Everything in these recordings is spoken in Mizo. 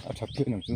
A that phian ang chu.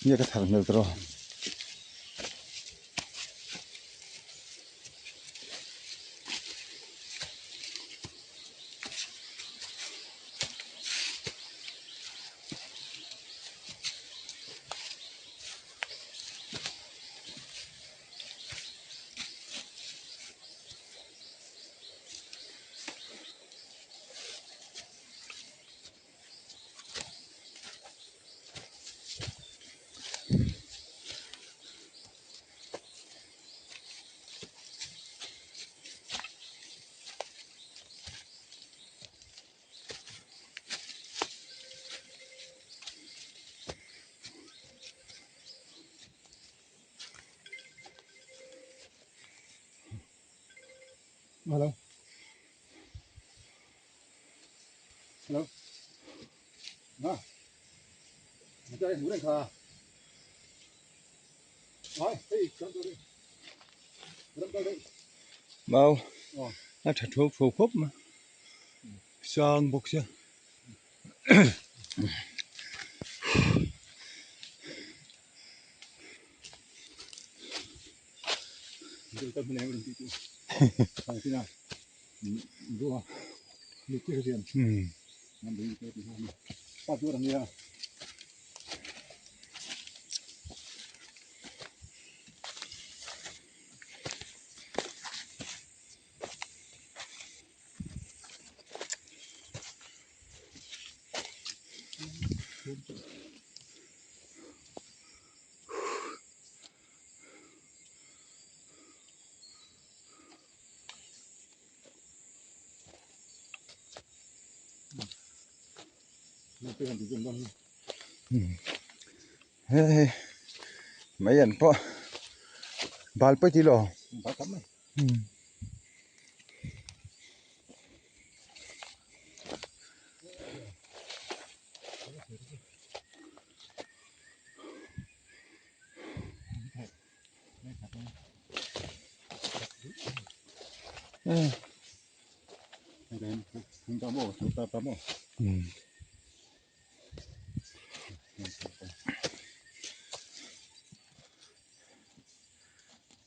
Nge ka thar hmel tawh. Hello. Hello. Na. Chơi ngủ đây kha. Rồi, hey, con tôi đi. Ram tôi đi. Mau. A tha tho tho khawp ma. Sang bawk sia. Hei mai an pawh bal pawi tih lo.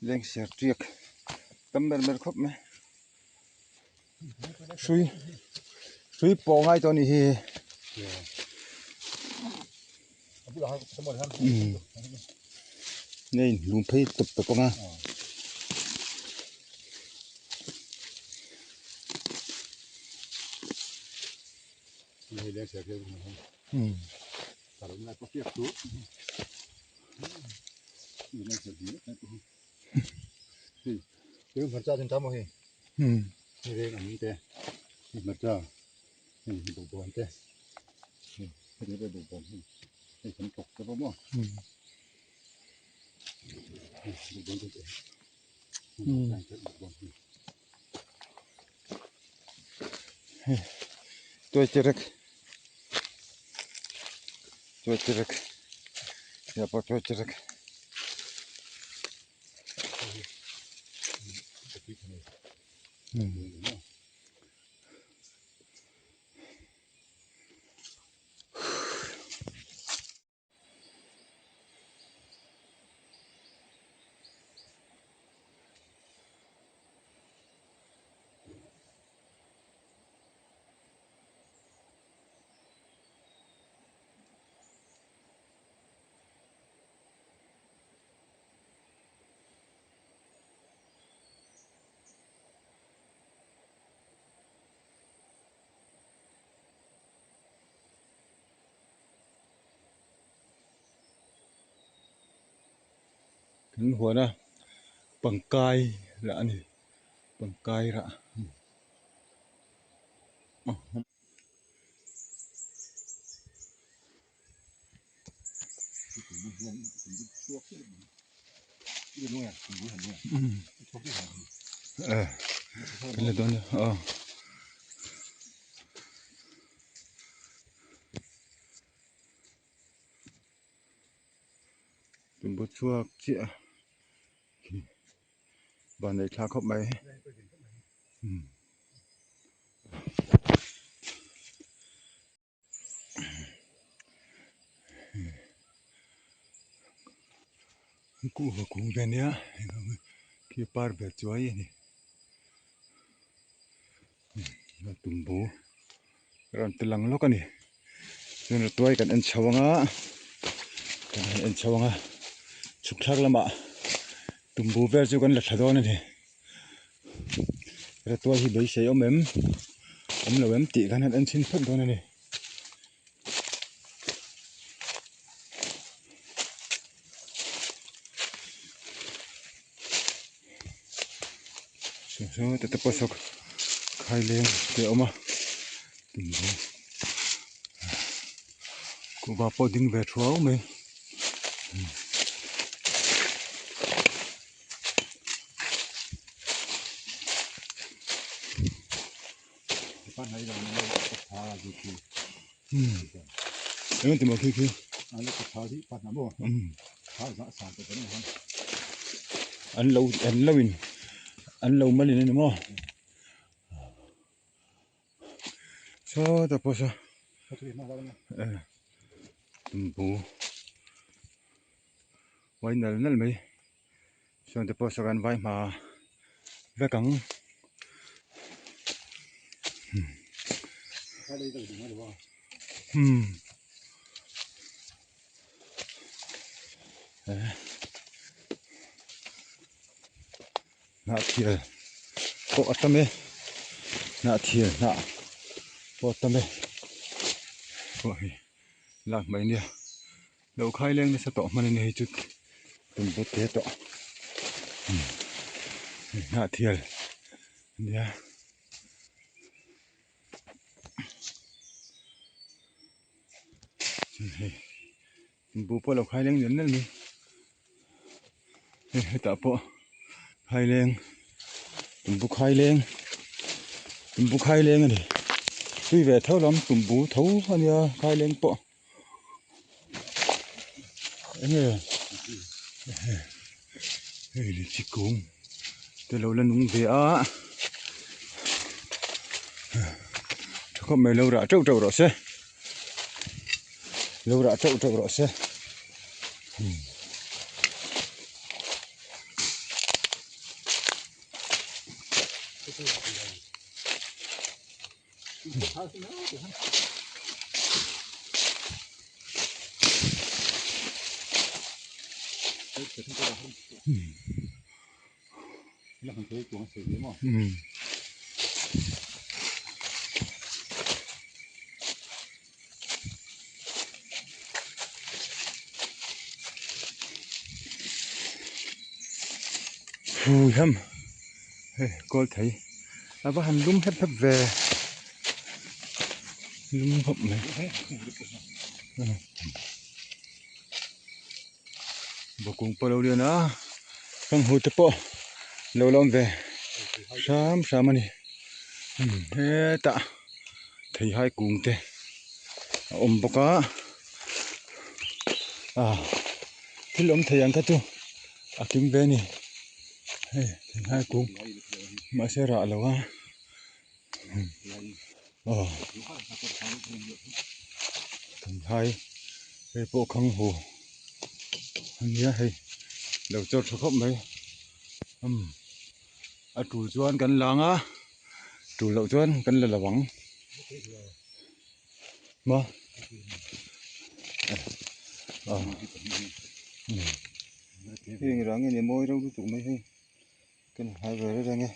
Lengser tiak tam ber ber khawp mai hrui hrui pawh ngai tawh a nih hi umm a inhlum phei tawp tawp ang a. Umm. Tuaiterek tuaiterek ya pawh tuaiterek Kan huan a pangkai rah a ni pangkai rah. Tumbu chhuak chiah khi van nei thla khawp mai umm. Kuhva kung ve ania khi par ve chuai a ni tumbu rawn ti lang lawk a ni chuan tuai kan en chho anga kan han en chho anga chhuk thlak lamah tumbu vel chu kan la thla dawn a ni. Ratuai hi beisei awm em awm lo em tih khan han en chhin phawt dawn a ni. Saw te te pawh saw khai leng te a awm a kuhva pawh ding ve thuau mai. Eng ti maw khi khi an lo an lo in an lo mal in a ni maw sawtah pawh saw tumbu uai nal nal mai. Chuan te pawh saw kan vai hma vek ang. Hmm. Hnah thial pawh a tam e hnah thial hnah pawh a tam e pawh hi lak mai nia. Lo khai leng nasa tawh hman a ni hei chu tum pawh te tawh hnah thial a nia. Chuan hei tumbu pawh lo khai leng nel nel mai hei hetah pawh khai leng tumbu khai leng tumbu khai leng a ni tui ve tho lam tumbu tho a nia khai leng pawh. Enge hei ni chi kung te lo la nung ve a tha khawp mai lo rah teuh teuh rawh se lo rah teuh teuh rawh se. Hui ham hei kawl thei a va han lum hep hep ve lum khawp mai bawkung pawh a lo lian a heng hu te pawh lo la awm ve hram hram a ni hetah theihai kung te a awm bawk a ah thil awm thei ang kha chu a kim ve a ni hei theihai kung mahse rah lo a aw theihai hei pawh khang hu a nia hei lo chawr tha khawp mai umm a tul chuan kan lang a tul loh chuan kan la lo ang maw aw heng rang nge ni mawi reuh lutuk mai hei. Kan hai ve reng e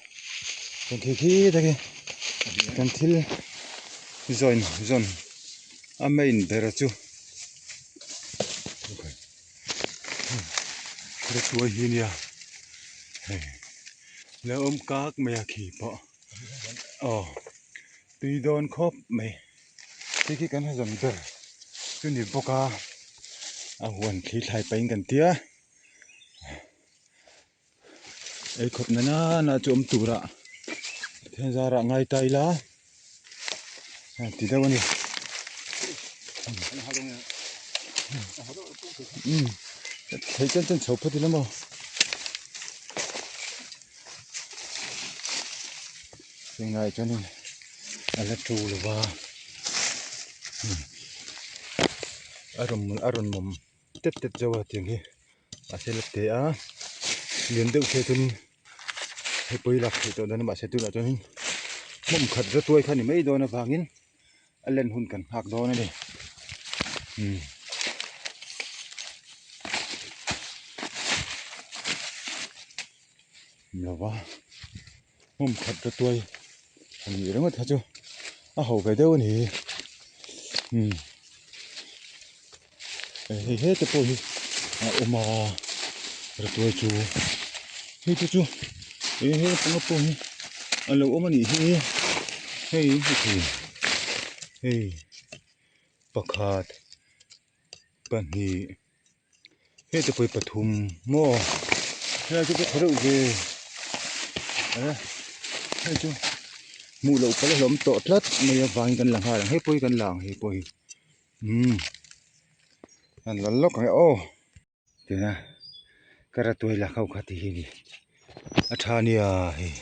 kan thil khi tak hi kan thil zawn zawn a main ber chu tuai hi nia hei lo awm kak mai a khi pawh aw tui dawn khawp mai khi khi kan ha zawn ber chu ni bawk a a huan thli thlai pahin kan tia. Ei khawp na nana chu awm turah Pathian zarah ngai ta ila a ti deuh a ni umm thei chen chen chho phawt ila maw tunlai chuanin a la tu lo va a rawn a rawn mawm tep tep zauh a tiang hi. Mahse la te a lian deuh se chuanin hei pawh hi lak theih tawh dawn a mahse tunah chuanin hmun khat za tuai kha a ni mai dawn avangin a len hun kan nghak dawn a ni umm. Lova hmun khat za tuai a nih ringawt kha chu a ho ve deuh a ni umm hei hete pawh hi a awm a ratuai chu hei te chu he panga pawh hi a lo awm a nih hi hei hei pakhat pahnih. Hei te pawh hi pathum maw helai chu ka tha reuh ve e hei chu hmuh loh pawh a hlawm tawh tlat mai avangin kan la nghal ang hei pawh hi kan la ang hei pawh hi umm an la lawk ang e aw tuna ka ratuai lak ho kha ti hi a ni a tha nia hei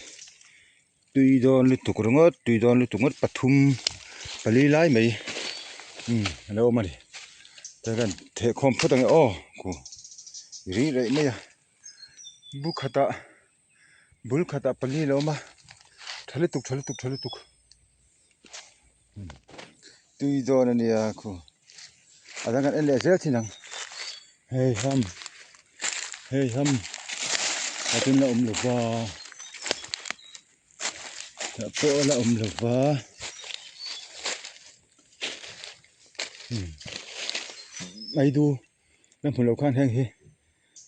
tui dawn lutuk ringawt tui dawn lutuk ngawt pathum pali lai mai umm a lo awm a ni chuan kan theh khawm phawt ang e aw ku ri reh mai a bu khatah bul khatah pali a lo awm a tha lutuk tha lutuk tha lutuk tui dawn a nia khu a dang kan en leh zel thin ang hei ham hei ham a tun la awm lo va tah pawh a la awm lo va aidu la hmu loh khan heng hi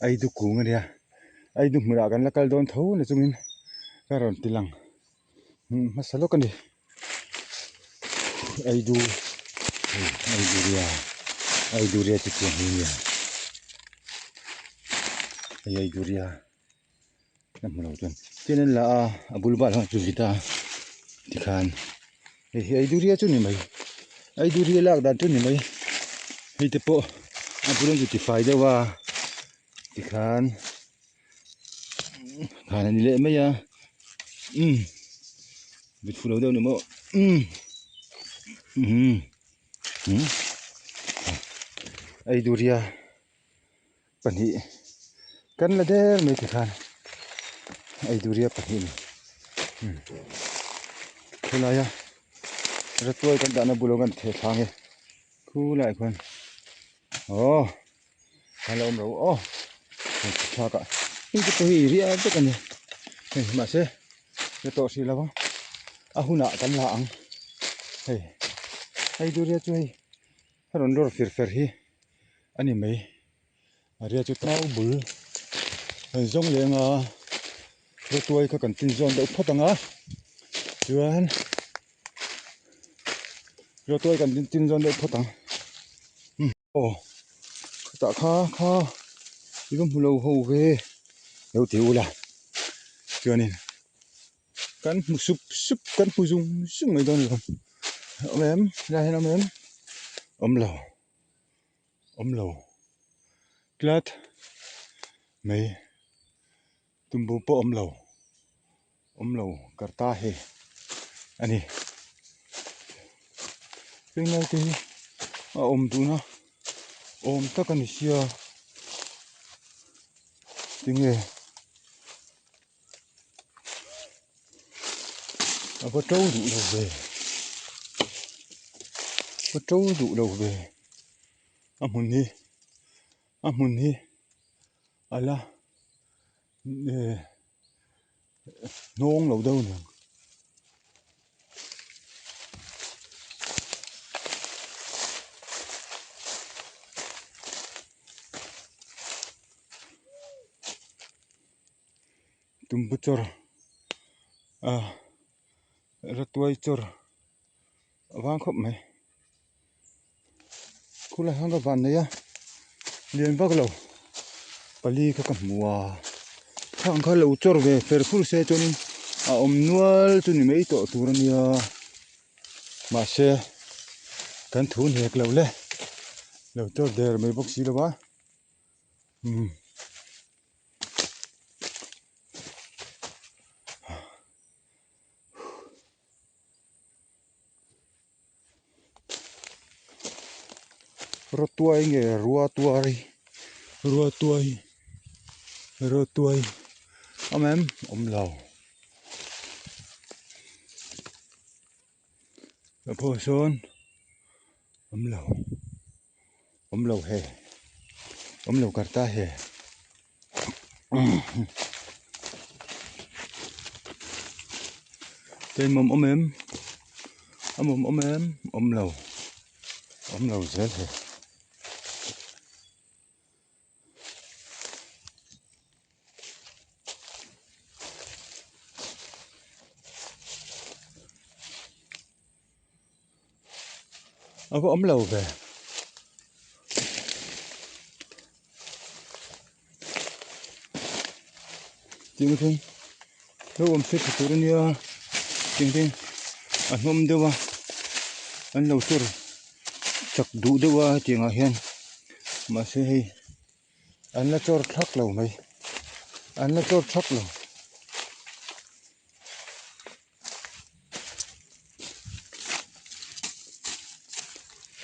aidu kung a nia aidu hmunah kan la kal dawn tho na chungin ka rawn ti lang. Hmasa lawk a ni aidu hei aiduria aiduria chu tiang hi a nia hei aiduria ka hmu lo chuan tin an la a a bul val ho chu vit a tikhan hei hi aiduria chu ni mai aiduria lak dan chu ni mai hei te pawh a bul an chu tifai deuh a tikhan. Khan a ni leh mai a umm mit fu lo deuh a ni maw umm umm umm eiduria pahnih kan la der mai tikhan eiduria pahnih a ni. Khawlaia ratuai kan dahna bulah kan theh thla nge khulaiah khuan aw a la awm lo aw hei thlak ah heng te pawh hi riah vek a ni hei mahse la tawh hrih lo a a hunah kan la ang hei hei durian chu hei a rawn lawr fir fer hi a ni mai. A ria chu tau bul kan zawng leng a rawtuai kha kan tin zawn deuh phawt ang a chuan rawtuai kan tin zawn deuh phawt ang aw khutah kha kha i va hmu lo ho ve lo ti ula chuanin kan hmu sup sup kan hmu zung zung mai dawn alawm awm em helaiah hian awm em awm lo. Awm lo tlat mai tumbu pawh awm lo awm lo karta hei a ni heng te hi a awm duhna awm tak a ni sia tinge a va to duh lo ve a va to duh lo ve a hmun hi a hmun hi a la eh hnawng lo deuh a niang. Tumbu chawr ah ratuai chawr a vang khawp mai khulai hian ka van nei a lian vak lo pali kha ka hmu a khang kha lo chawr ve fer fur se chuanin a awm nual chu ni mai tawh tur a nia mahse kan thu hnek lo le lo chawr der mai bawk si lo va umm. Rawtuai nge ruatuai ruatuai ruatuai awm em awm lo a pawh sawn awm lo. Awm lo he awm lo karta he keimawm awm em a mawm awm em awm lo awm lo zel he. A va awm lo ve tiang hian lo awm se tha tur ania tiang te a hnawm deuh a an lo chawr chak duh deuh a hetiang ah hian mahse hei an la chawr thak lo mai an la chawr thak lo.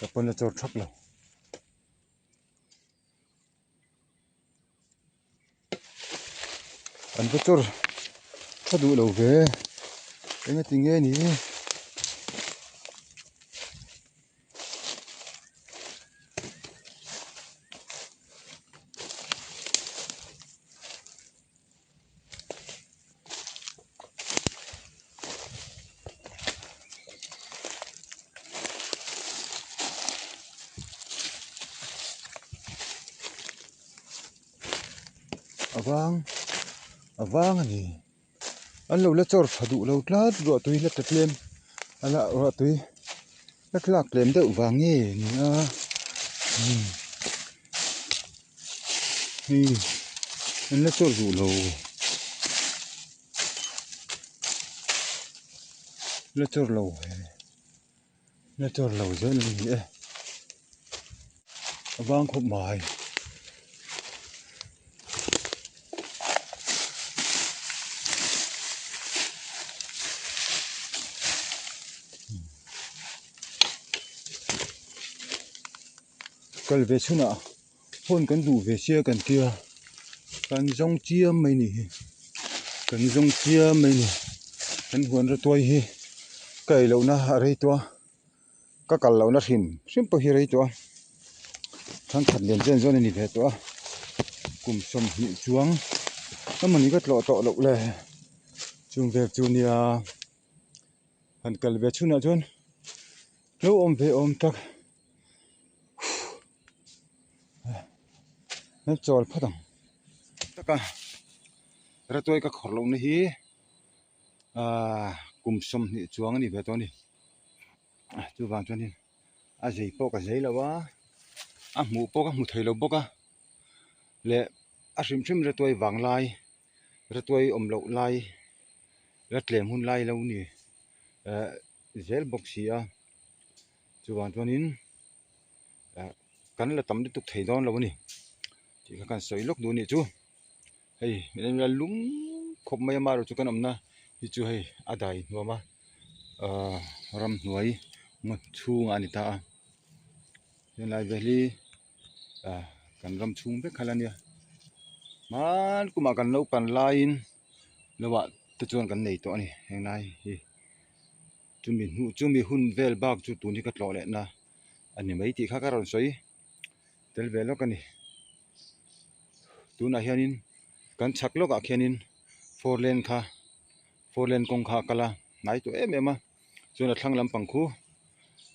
Ka pawn a chawr thap lo. An va chawr tha duh lo ve engati nge ni. A vang a vang a ni an lo la chawr tha duh lo tlat ruah tui la ta tlem a la ruah tui la tlak tlem deuh vang nge ni a hei an la chawr duh lo la chawr lo la chawr lo zel a ni e a vang khawp mai. Kal ve chhunah phone kan duh ve sia kan tia kan zawng chiam mai ni hi kan zawng chiam mai ni. Kan huan ratuai hi ka ei lohna a rei tawh a, ka kal lohna hrim hrim pawh hi a rei tawh a, thangkhat lian chen zawn a ni ve tawh a, kum 20 chuang emawni ka tlawh tawh loh le chung vel chu nia han kal ve chhunah chuan lo awm ve awm tak an chawl phawt ang taka ratuai ka khawrh lohna hi ahh kum 20 chuang a ni ve tawh a ni chuvang chuanin a zei pawh ka zei lo a a hmuh pawh ka hmu thei lo bawk a leh a hrim hrim ratuai vang lai ratuai awm loh lai la tlem hun lai lo ni eh zel bawk si a chuvang chuanin eh kan la tam lutuk thei dawn lo a ni tih kha kan sawi lawk duh a nih chu hei min en ila lum khawp mai a marawh chu kan awmna hi chu hei a dai hnuam a ahh ramhnuai ngaw chhungah a ni ta a helai vel hi ah kan ram chhung vek kha la nia hman kumah kan naupan laiin lovah te chuan kan nei tawh a ni henglai hi chumi hnu chumi hun vel bak chu tun hi ka tlawh leh na a ni mai tih kha ka rawn sawi tel ve lawk a ni tunah hianin kan chhak lawkah khianin four lane kha four lane kawng kha a kal a hnai tawh em em a chuan a thlang lampang khu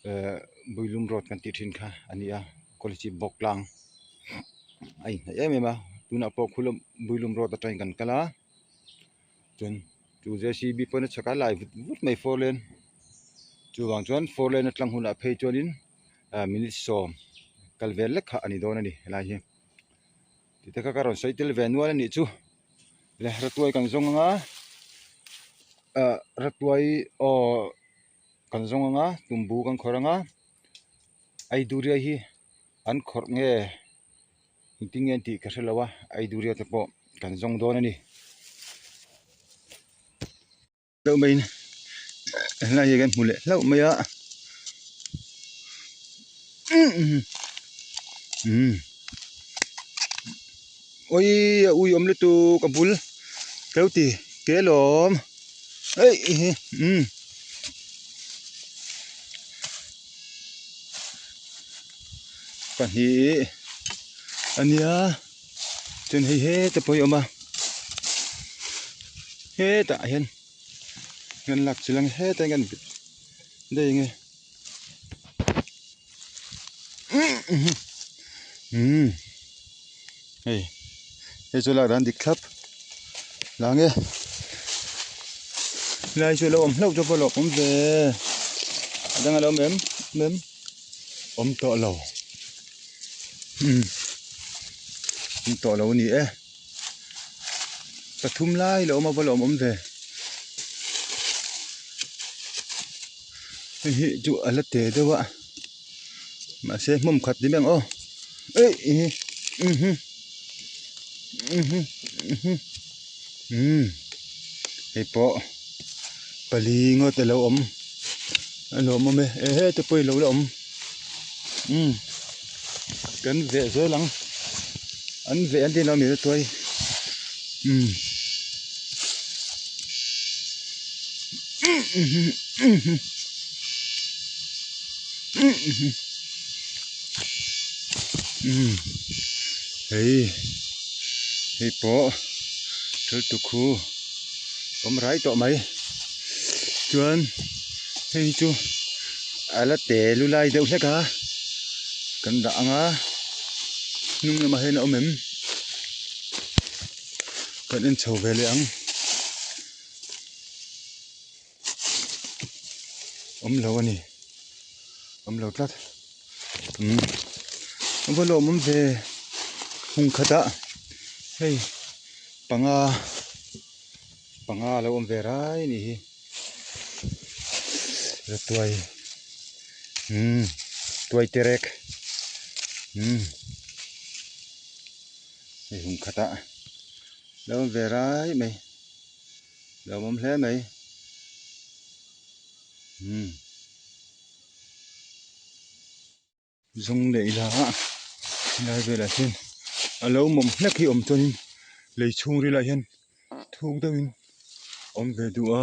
ehh Builum road kan tih thin kha a ni a Kolasib bawk tlang a inhnaih em em a tunah pawh khu lam Builum road atangin kan kal a chuan chu J C B pawn a chhak a lai vut vut mai four lane chuvang chuan four lane atang hunah phei chuanin ah minute 10 kal vel lek kha a ni dawn a ni helai hi tih te kha ka rawn sawi tel ve nual a nih chu le ratuai kan zawng anga ah ratuai aw kan zawng anga tumbu kan khawrh anga aiduria hi an khawrh nge engtin nge an tih ka hre lo a aiduria te pawh kan zawng dawn a ni. Hlauh maiin helai hi kan hmu leh hlauh mai a umm awii a ui awm lutuk a bul ka lo ti ke lawm eih hi umm pahnih a nia chuan hei heta pawh hi a awm a hetah hian kan lak chilh ang hetah hian kan daih ang e umm hei hei chu lak dan dik thlap la nge helai chu a lo awm hlauh chu a va lawm awm ve a dang a lo awm em em awm tawh lo umm awm tawh lo a ni e pathum lai la awm a va lawm awm ve hei hi chu a la te deuh a mahse hmawm khat ni mai ang aw eih mhm mhm mhm umm hei pawh pali ngawt a lo awm a lawm awm e e hete pawh hi lo la awm umm kan veh zel ang an veh an tih lo mi tuai umm umm hei hei pawh thil tukhu awm rai tawh mai chuan hei chu a la te lu lai deuh hlek a kan dah ang a hnung lamah hian a awm em kan en chho ve leh ang awm lo a ni awm lo tlat umm a va lawmawm ve hmun khatah hei panga panga a lo awm ve rai a nih hi tuai umm tuai terek umm hei hmun khatah lo awm ve rai mai lawmawm hle mai umm. Zawng leh ila helai velah hian a lo mawm hlek hi awm chuanin lei chhungril ah hian thuk deuhin awm ve duh a.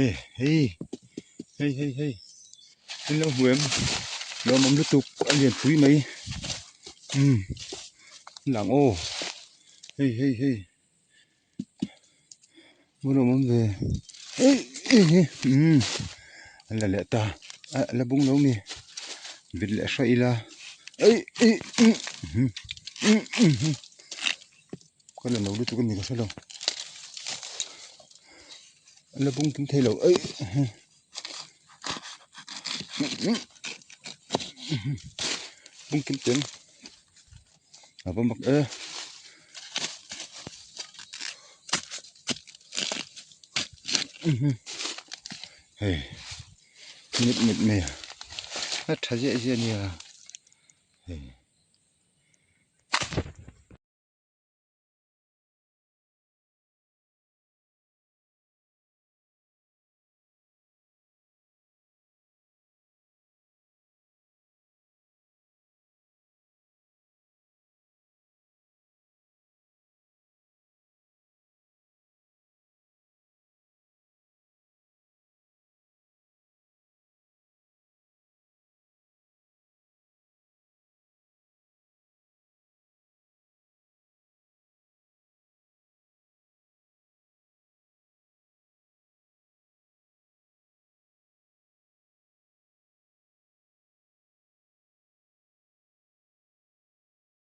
E hei hei hei hei in lo hmu em lawmawm lutuk a lian pui mai umm lang aw hei hei hei hmun awm awm ve eih eih umm an la leh ta a la bung lo mi vit leh hraih ila eih eih umm umm umm ka la no lutuk a ni ka hre lo a la bung kim thei lo eih bung kim tel a va mak e. Hei nghet nghet mai a a tha ziah ziah a nia hei.